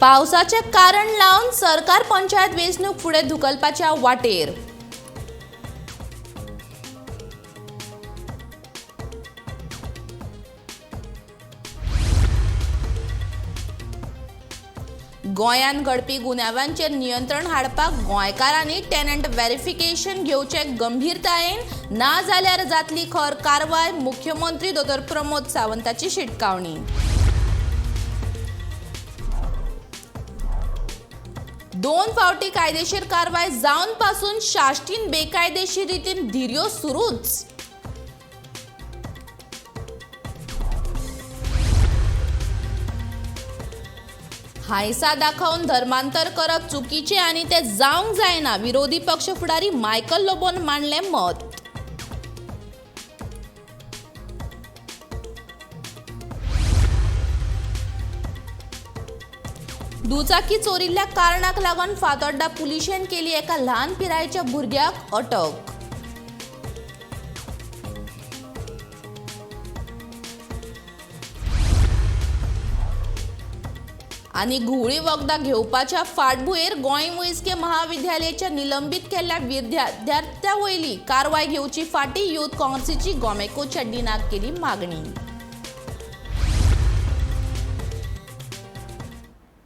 पावसाचें कारण लावन सरकार पंचायत वेंचणूक फुडें धुकलपाच्या वाटेर. गोंयांत घडपी गुन्यांवांचेर नियंत्रण हाडपाक गोंयकारांनी टेनंट व्हेरिफिकेशन घेवचें गंभीरतायेन, ना जाल्यार जातली खर कारवाय, मुख्यमंत्री दोतोर प्रमोद सावंताची शिटकावणी. दोन फावटी कायदेशीर कारवाय जावन पासून साश्टीन बेकायदेशीर रितीन धिरयो सुरूच. हांयसा दाखोवन धर्मांतर करप चुकीचें आनी तें जावंक जायना, विरोधी पक्ष फुडारी मायकल लोबोन मांडलें मत. दुचाकी चोरिल्ल्या कारणाक लागून फातोड्डा पुलिशेन केली एका ल्हान पिरायेच्या भुरग्याक अटक. आनी घुंवळी वखदां घेवपाच्या फाटभुंयेर गोंय वैजकी महाविद्यालयाच्या निलंबीत केल्ल्या विद्यार्थ्या वयली कारवाय घेवची फाटी यूथ काँग्रेसीची गोमेकोच्या डिनाक केली मागणी.